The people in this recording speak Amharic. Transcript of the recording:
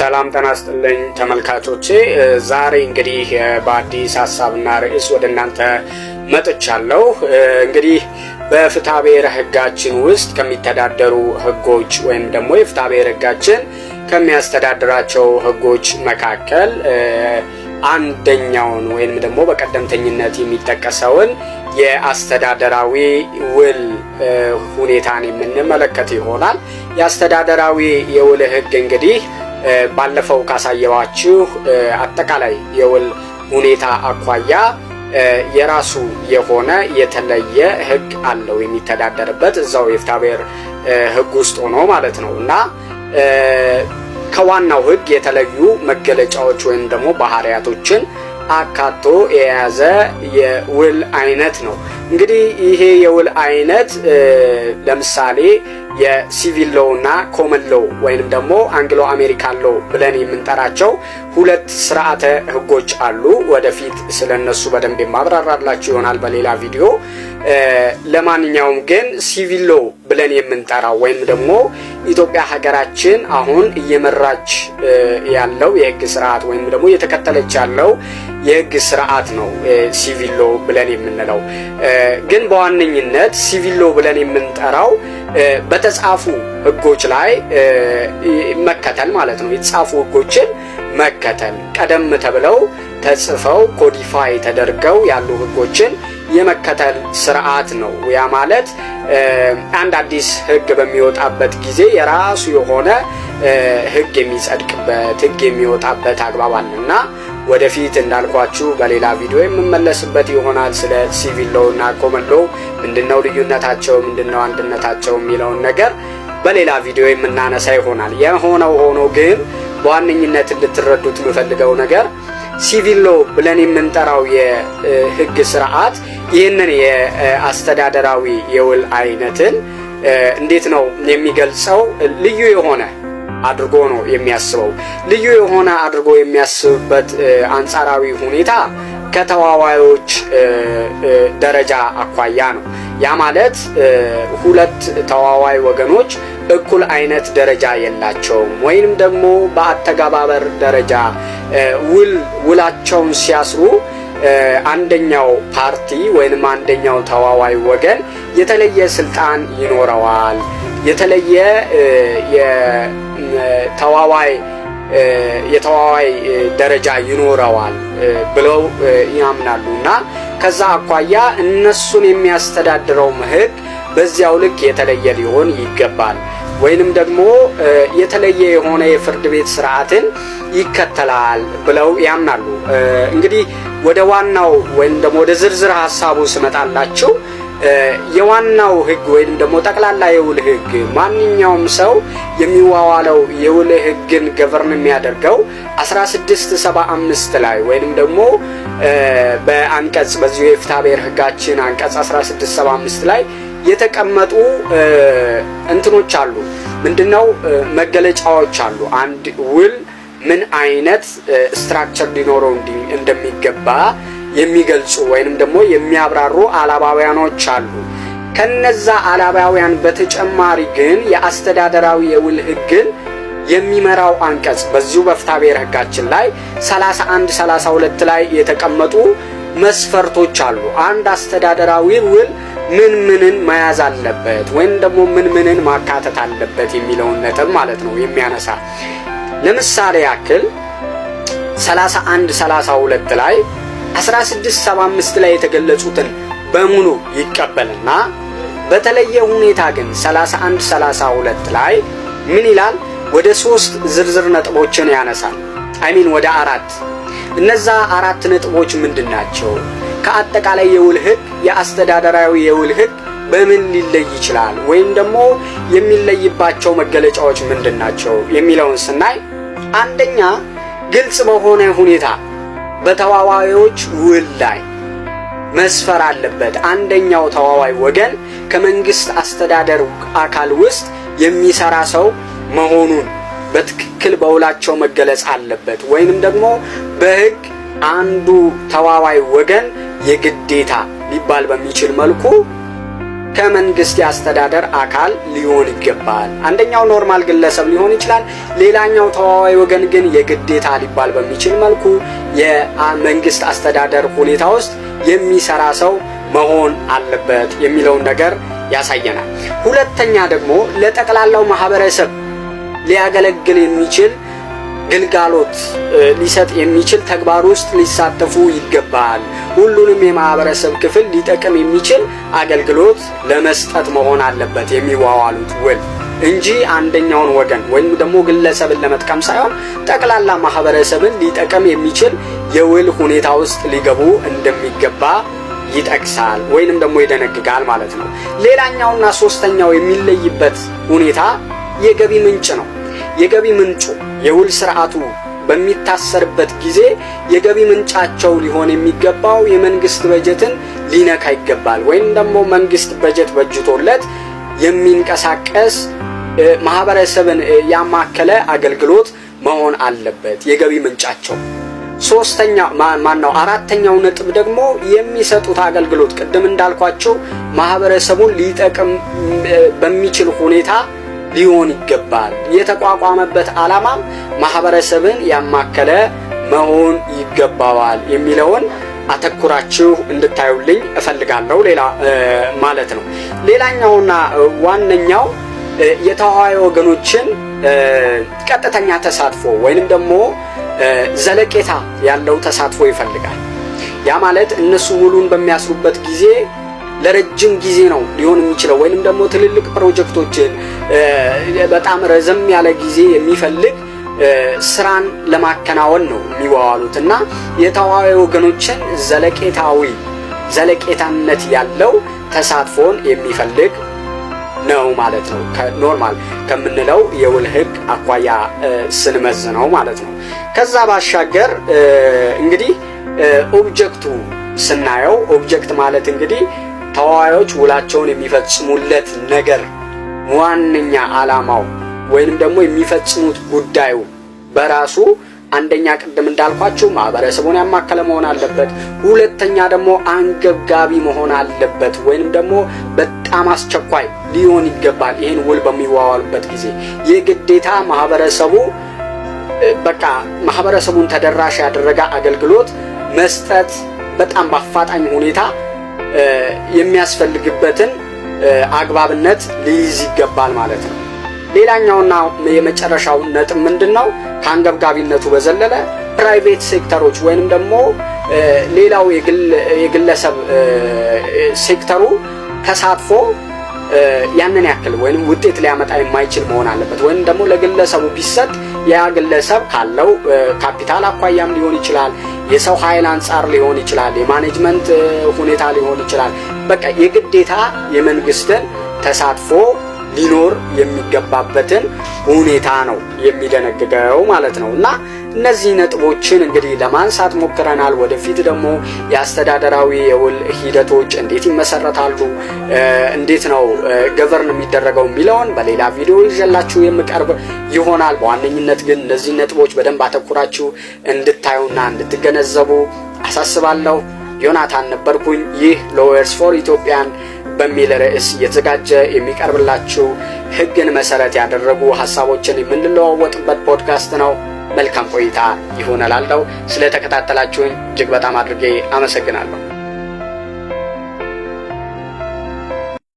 ሰላም ጤና ይስጥልኝ ተመልካቾቼ። ዛሬ እንግዲህ በአዲስ ሀሳብና ርዕስ ወደ እናንተ መጥቻለሁ። እንግዲህ በፍትሐ ብሔር ሕጋችን ውስጥ ከሚተዳደሩ ሕጎች ወይም ደግሞ የፍትሐ ብሔር ሕጋችን ከሚያስተዳድራቸው ሕጎች መካከል አንደኛውን ወይም ደግሞ በቀደምተኝነት የሚጠቀሰውን የአስተዳደራዊ ውል ሁኔታን የምንመለከት ይሆናል። የአስተዳደራዊ የውል ሕግ እንግዲህ ባለፈው ካሳየዋችሁ አጠቃላይ የውል ሁኔታ አኳያ የራሱ የሆነ የተለየ ሕግ አለው የሚተዳደርበት፣ እዛው የፍትሐብሔር ሕግ ውስጥ ሆኖ ማለት ነው፣ እና ከዋናው ሕግ የተለዩ መገለጫዎች ወይም ደግሞ ባህሪያቶችን አካቶ የያዘ የውል አይነት ነው። እንግዲህ ይሄ የውል አይነት ለምሳሌ የ civil law እና common law ወይንም ደግሞ Anglo American law ብለን የምንጠራቸው ሁለት ስርዓተ ህጎች አሉ። ወደፊት ስለነሱ በደንብ የማብራራላችሁ ይሆናል በሌላ ቪዲዮ። ለማንኛውም ግን civil law ብለን የምንጠራው ወይም ደግሞ ኢትዮጵያ ሀገራችን አሁን እየመራች ያለው የህግ ስርዓት ወይም ደግሞ እየተከተለች ያለው የህግ ስርዓት ነው civil law ብለን የምንለው። ግን በዋነኝነት civil law ብለን የምንጠራው በተጻፉ ህጎች ላይ መከተል ማለት ነው። የተጻፉ ህጎችን መከተል፣ ቀደም ተብለው ተጽፈው codify ተደርገው ያሉ ህጎችን የመከተል ስርዓት ነው። ያ ማለት አንድ አዲስ ህግ በሚወጣበት ጊዜ የራሱ የሆነ ህግ የሚጸድቅበት፣ ህግ የሚወጣበት አግባብ አለና ወደፊት እንዳልኳችሁ በሌላ ቪዲዮ የምመለስበት ይሆናል። ስለ civil law እና common law ምንድነው ልዩነታቸው፣ ምንድነው አንድነታቸው የሚለውን ነገር በሌላ ቪዲዮ የምናነሳ ይሆናል። የሆነው ሆኖ ግን በዋነኝነት እንድትረዱት የምፈልገው ነገር civil law ብለን የምንጠራው የህግ ስርዓት ይህንን የአስተዳደራዊ የውል አይነትን እንዴት ነው የሚገልጸው? ልዩ የሆነ አድርጎ ነው የሚያስበው። ልዩ የሆነ አድርጎ የሚያስብበት አንጻራዊ ሁኔታ ከተዋዋዮች ደረጃ አኳያ ነው። ያ ማለት ሁለት ተዋዋይ ወገኖች እኩል አይነት ደረጃ የላቸውም፣ ወይንም ደግሞ በአተገባበር ደረጃ ውል ውላቸውን ሲያስሩ አንደኛው ፓርቲ ወይንም አንደኛው ተዋዋይ ወገን የተለየ ስልጣን ይኖረዋል፣ የተለየ የተዋዋይ ደረጃ ይኖረዋል ብለው ያምናሉ፣ እና ከዛ አኳያ እነሱን የሚያስተዳድረውም ሕግ በዚያው ልክ የተለየ ሊሆን ይገባል ወይንም ደግሞ የተለየ የሆነ የፍርድ ቤት ስርዓትን ይከተላል ብለው ያምናሉ። እንግዲህ ወደ ዋናው ወይንም ደግሞ ወደ ዝርዝር ሀሳቡ ስመጣላችሁ የዋናው ህግ ወይንም ደግሞ ጠቅላላ የውል ህግ፣ ማንኛውም ሰው የሚዋዋለው የውል ህግን govern የሚያደርገው 1675 ላይ ወይንም ደግሞ በአንቀጽ በዚሁ የፍትሐ ብሔር ህጋችን አንቀጽ 1675 ላይ የተቀመጡ እንትኖች አሉ። ምንድነው? መገለጫዎች አሉ። አንድ ውል ምን አይነት structure ሊኖረው እንደሚገባ የሚገልጹ ወይንም ደግሞ የሚያብራሩ አላባውያኖች አሉ። ከነዛ አላባውያን በተጨማሪ ግን የአስተዳደራዊ የውል ህግን የሚመራው አንቀጽ በዚሁ በፍትሐ ብሔር ህጋችን ላይ 31 32 ላይ የተቀመጡ መስፈርቶች አሉ። አንድ አስተዳደራዊ ውል ምን ምንን መያዝ አለበት ወይም ደግሞ ምን ምንን ማካተት አለበት የሚለውን ነጥብ ማለት ነው የሚያነሳ። ለምሳሌ ያክል 31 32 ላይ 1675 ላይ የተገለጹትን በሙሉ ይቀበልና በተለየ ሁኔታ ግን 31 32 ላይ ምን ይላል? ወደ ሶስት ዝርዝር ነጥቦችን ያነሳል። I mean ወደ አራት። እነዛ አራት ነጥቦች ምንድን ናቸው? ከአጠቃላይ የውል ህግ የአስተዳደራዊ የውል ህግ በምን ሊለይ ይችላል? ወይም ደግሞ የሚለይባቸው መገለጫዎች ምንድን ናቸው የሚለውን ስናይ፣ አንደኛ ግልጽ በሆነ ሁኔታ በተዋዋዮች ውል ላይ መስፈር አለበት። አንደኛው ተዋዋይ ወገን ከመንግስት አስተዳደር አካል ውስጥ የሚሰራ ሰው መሆኑን በትክክል በውላቸው መገለጽ አለበት። ወይንም ደግሞ በህግ አንዱ ተዋዋይ ወገን የግዴታ ሊባል በሚችል መልኩ ከመንግስት የአስተዳደር አካል ሊሆን ይገባል። አንደኛው normal ግለሰብ ሊሆን ይችላል። ሌላኛው ተዋዋይ ወገን ግን የግዴታ ሊባል በሚችል መልኩ የመንግስት አስተዳደር ሁኔታ ውስጥ የሚሰራ ሰው መሆን አለበት የሚለውን ነገር ያሳየናል። ሁለተኛ ደግሞ ለጠቅላላው ማህበረሰብ ሊያገለግል የሚችል ግልጋሎት ሊሰጥ የሚችል ተግባር ውስጥ ሊሳተፉ ይገባል። ሁሉንም የማህበረሰብ ክፍል ሊጠቅም የሚችል አገልግሎት ለመስጠት መሆን አለበት የሚዋዋሉት ውል እንጂ አንደኛውን ወገን ወይም ደግሞ ግለሰብን ለመጥቀም ሳይሆን ጠቅላላ ማህበረሰብን ሊጠቅም የሚችል የውል ሁኔታ ውስጥ ሊገቡ እንደሚገባ ይጠቅሳል ወይንም ደግሞ ይደነግጋል ማለት ነው። ሌላኛውና ሶስተኛው የሚለይበት ሁኔታ የገቢ ምንጭ ነው። የገቢ ምንጩ የውል ስርዓቱ በሚታሰርበት ጊዜ የገቢ ምንጫቸው ሊሆን የሚገባው የመንግስት በጀትን ሊነካ ይገባል። ወይም ደግሞ መንግስት በጀት በጅቶለት የሚንቀሳቀስ ማህበረሰብን ያማከለ አገልግሎት መሆን አለበት የገቢ ምንጫቸው። ሶስተኛ ማነው አራተኛው ነጥብ ደግሞ የሚሰጡት አገልግሎት ቅድም እንዳልኳቸው ማህበረሰቡን ሊጠቅም በሚችል ሁኔታ ሊሆን ይገባል። የተቋቋመበት ዓላማም ማህበረሰብን ያማከለ መሆን ይገባዋል የሚለውን አተኩራችሁ እንድታዩልኝ እፈልጋለሁ። ሌላ ማለት ነው። ሌላኛውና ዋነኛው የተዋዋይ ወገኖችን ቀጥተኛ ተሳትፎ ወይንም ደግሞ ዘለቄታ ያለው ተሳትፎ ይፈልጋል። ያ ማለት እነሱ ውሉን በሚያስሩበት ጊዜ ለረጅም ጊዜ ነው ሊሆን የሚችለው ወይንም ደግሞ ትልልቅ ፕሮጀክቶችን በጣም ረዘም ያለ ጊዜ የሚፈልግ ስራን ለማከናወን ነው የሚዋዋሉት እና የተዋዋይ ወገኖችን ዘለቄታዊ ዘለቄታነት ያለው ተሳትፎን የሚፈልግ ነው ማለት ነው። ከ normal ከምንለው የውል ህግ አኳያ ስንመዝነው ማለት ነው። ከዛ ባሻገር እንግዲህ object ኡ ስናየው object ማለት እንግዲህ ተዋዋዮች ውላቸውን የሚፈጽሙለት ነገር ዋነኛ ዓላማው ወይንም ደግሞ የሚፈጽሙት ጉዳዩ በራሱ አንደኛ ቅድም እንዳልኳችሁ ማህበረሰቡን ያማከለ መሆን አለበት። ሁለተኛ ደግሞ አንገብጋቢ መሆን አለበት፣ ወይንም ደግሞ በጣም አስቸኳይ ሊሆን ይገባል። ይህን ውል በሚዋዋሉበት ጊዜ የግዴታ ማህበረሰቡ በቃ ማህበረሰቡን ተደራሽ ያደረገ አገልግሎት መስጠት በጣም በአፋጣኝ ሁኔታ የሚያስፈልግበትን አግባብነት ሊይዝ ይገባል ማለት ነው። ሌላኛውና የመጨረሻው ነጥብ ምንድን ነው? ከአንገብጋቢነቱ በዘለለ private sector ኦች ወይንም ደግሞ ሌላው የግለሰብ ሴክተሩ ተሳትፎ ያንን ያክል ወይንም ውጤት ሊያመጣ የማይችል መሆን አለበት። ወይንም ደግሞ ለግለሰቡ ቢሰጥ ያ ግለሰብ ካለው ካፒታል አኳያም ሊሆን ይችላል፣ የሰው ኃይል አንጻር ሊሆን ይችላል፣ የ management ሁኔታ ሊሆን ይችላል። በቃ የግዴታ የመንግስትን ተሳትፎ ሊኖር የሚገባበትን ሁኔታ ነው የሚደነግገው ማለት ነው። እና እነዚህ ነጥቦችን እንግዲህ ለማንሳት ሞክረናል። ወደፊት ደግሞ የአስተዳደራዊ የውል ሂደቶች እንዴት ይመሰረታሉ፣ እንዴት ነው govern የሚደረገው የሚለውን በሌላ ቪዲዮ ይዤላችሁ የምቀርብ ይሆናል። በዋነኝነት ግን እነዚህ ነጥቦች በደንብ አተኩራችሁ እንድታዩና እንድትገነዘቡ አሳስባለሁ። ዮናታን ነበርኩኝ። ይህ Lawyers for Ethiopian በሚል ርዕስ እየተዘጋጀ የሚቀርብላችሁ ሕግን መሰረት ያደረጉ ሀሳቦችን የምንለዋወጥበት ፖድካስት ነው። መልካም ቆይታ ይሁን እላለሁ። ስለተከታተላችሁኝ እጅግ በጣም አድርጌ አመሰግናለሁ።